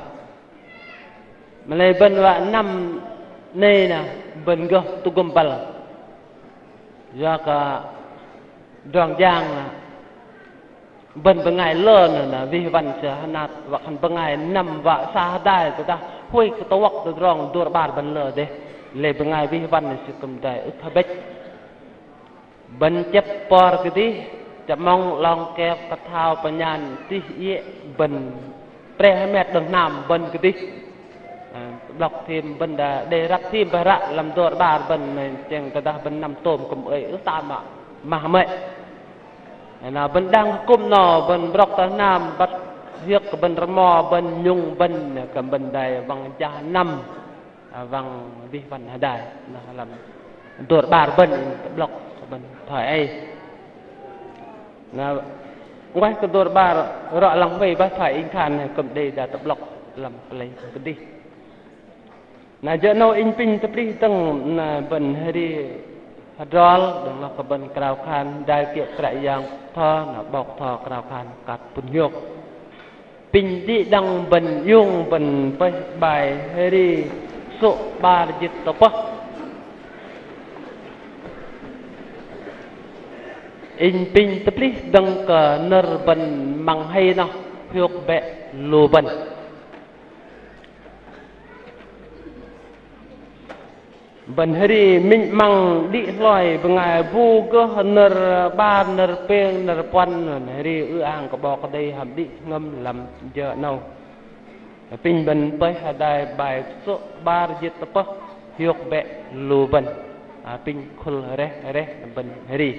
Mă lei bơ̆n wă năm 'nâu na, bơ̆n gơh tơgŭm băl. Yua kơ drong jang na, bơ̆n bơngai lơ na, na wih wăn sư hơnat, wă khan bơngai năm wă sa hơdai, tơdah huay kơ tơwŏk tơdrong dôr 'bar bơ̆n lơ dêh. Lei bơngai wih wăn na sư kư̆m dai ưh kơ bĕch. Bơ̆n chĕp por kơdih, chơmŏng 'long kep kơthao pơnhan tih iĕ bơ̆n preh hơmet đơ̆ng hnam bơ̆n kơdih. Ơ, tơ'blŏk thim bơ̆n đa đei răp thim bơih ră lăm dôr 'bar bơ̆n mă chĕng tơdah bơ̆n năm tôm kư̆m ơi ưh tam mă mah mơ̆i. Na bơ̆n đang kư̆m 'nâu bơ̆n brŏk tơ hnam băt hiơ̆k kơ bơ̆n rơmo bơ̆n nhŭng bơ̆n kơ bơ̆n dai wăng jah năm. Ơ, wăng wih wăn hơdai, noh lăm dôr 'bar bơ̆n inh tơ'blŏk bơ̆n thoi ei. Na, 'nguaih kơ dôr 'bar rŏ lăng huay bơih thoi inh khan kư̆m đei dah tơ'blŏk lăm pơlei kơdih. Na, jơ 'nâu inh pinh tơplih dơ̆ng na bơ̆n hơri hơdrol, đơ̆ng noh kơ bơ̆n krao khan, dai kiơ̆ Kră Yang bơtho, na 'Bok bơtho krao khan kat pŭn hiôk. Pinh đĭ đăng bơ̆n iung bơ̆n pơih bai hơri sô̆ 'bar jĭt tơpơh. Inh pinh tơplih dơ̆ng kơ nơ̆r bơ̆n măng hei noh hiôk bĕ lu bơ̆n. Bơ̆n hơri minh 'măng đĭ hloi bơngai bu gơh nơ̆r 'bar nơ̆r pêng nơ̆r puăn, hơri ư-ang kơ 'Bok Kei-Dei hăm đĭ jơhngơ̆m lăm jơ 'nâu. Apinh bơ̆n pơih hơdai bai sô̆ 'bar jĭt tơpơh hiôk bĕ lu bơ̆n. Apinh khul reh reh bơ̆n hơri.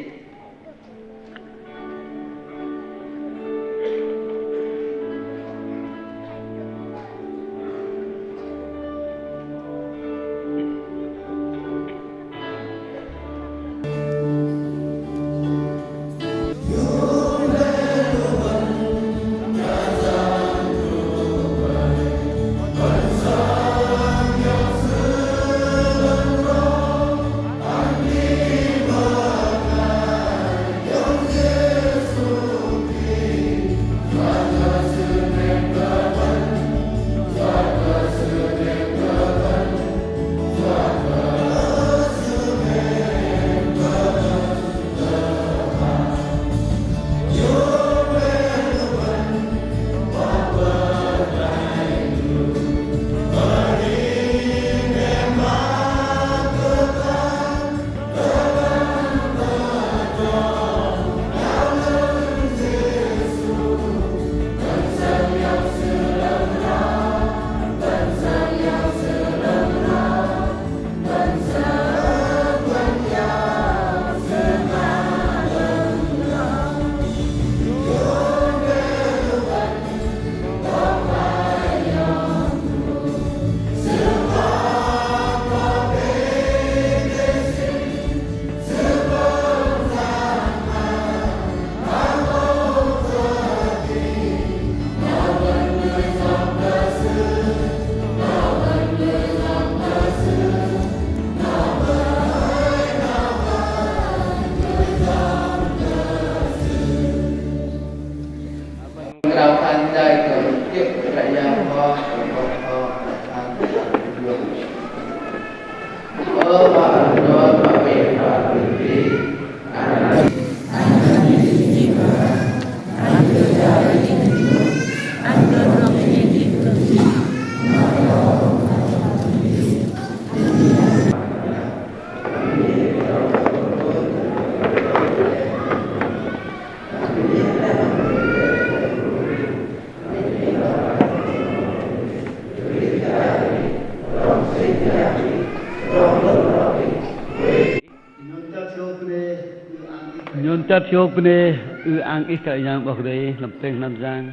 Nhôn chơt hiôk bơnê ư-ang Ih Kră Yang 'Bok Kei-Dei lăm tơdrong hnam jang.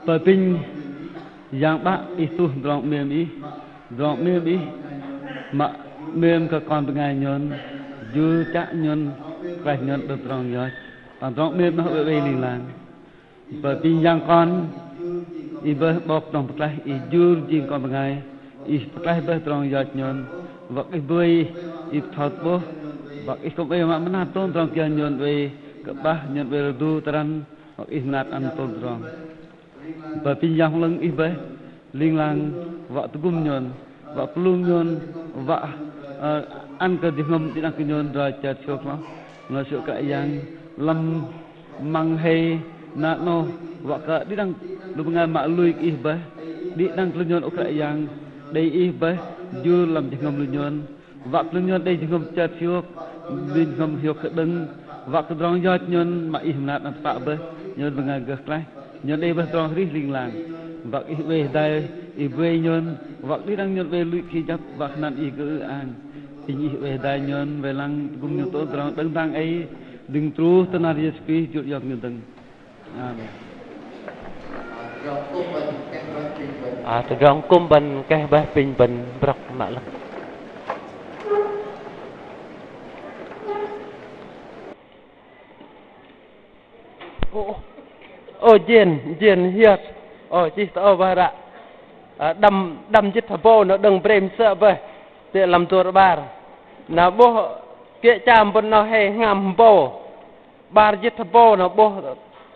Apinh Yang 'Bă Ih tuh tơdrong 'mêm Ih, tơdrong 'mêm Ih mă 'mêm kơ kon bơngai nhôn, jur chă nhôn, klaih nhôn đơ̆ng tơdrong yoch, păng tơdrong 'mêm noh oei oei ling lang. Apinh Yang Kon, Ih bơih 'Bok tơdrong pơklaih, Ih jur jing kon bơngai, Ih pơklaih bơih tơdrong yoch nhôn, wă kơ Ih bơih, Ih bơtho tơ'bôh, wă kơ Ih kư̆m oei mă mơnat tôm tơdrong kiơ nhôn oei kơ 'bah, nhôn oei rơdu tơrăn, wă kơ Ih mơnat ăn tôm tơdrong. Apinh Yang Bơhngol 'Lơ̆ng Ih bơih ling lang wă tơgŭm nhôn, wă pơlung nhôn, wă, ơ, ăn kơ jơhngơ̆m đĭ đăng kơ nhôn roi chơt hiôk noh. Noh sư Kră Yang lăm măng hei na noh wă kơ đĭ đăng lu bơngai mă lui kơ Ih bơih, đĭ đăng kơ lu nhôn ơ Kră Yang, đei Ih bơih jur lăm jơhngơ̆m lu nhôn. Wă kơ lu nhôn đei jơhngơ̆m chơt hiôk, đei jơhngơ̆m hiôk kơdơ̆ng, wă kơ tơdrong yoch nhôn mă Ih mơnat ăn tơpă bơih, nhôn bơngai gơh klaih, nhôn đei bơih tơdrong arih ling lang. Wă kơ Ih oei hơdai, Ih bơih nhôn, wă kơ đĭ đăng nhôn oei lui kơ Ih jăp, wă kơ hơnăn Ih gơh ư-ang. Apinh Ih oei hơdai nhôn, wei lăng tơgŭm nhôn tôm tơdrong đơ̆ng dang ei, đơ̆ng truh tơ năr Yêsu Krist jur iŏk nhôn dơ̆ng. Amen. Ơ, tơdrong kŭm bơ̆n keh bơih apinh bơ̆n brŏk mă lăng. Ô, ô, jên, jên hiơt. Ô, chih tơ, ô, bơih ră. Ơ, đăm, đăm jĭt hơbâu noh đơ̆ng brêm sơ̆ bơih. Tơ lăm dôr 'bar. Na 'bôh kiơ̆ cham bơ̆n noh hei hngam hơbâu. 'Bar jĭt hơbâu noh 'bôh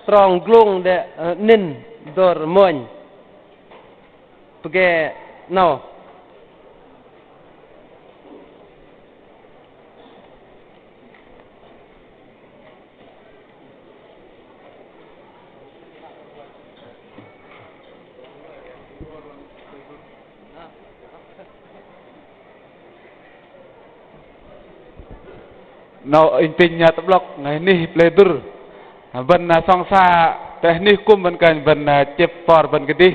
trong glông đe, ơ, 'nĭn dôr mônh. Pơgê 'nâu. 'Nâu inh apinh tơ'blŏk, ơ, anih pơlei dŭr. Bơ̆n, ơ, sŏng sa tơ anih kŭm bơ̆n kơnh bơ̆n, ơ, chĕp por bơ̆n kơdih.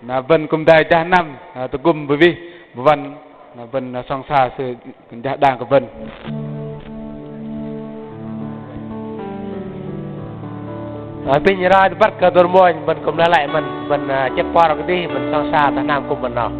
Na bơ̆n kŭm dai jah năm, ơ, tơgŭm bơwih bơwăn. Na bơ̆n, ơ, sŏng sa sư jah đang kơ bơ̆n. Ơ, apinh roi tơbăt kơ dôr mônh, bơ̆n kŭm lei lăi mơ̆n, bơ̆n, ơ, chĕp por kơdih, bơ̆n sŏng sa tơ hnam kŭm bơ̆n noh.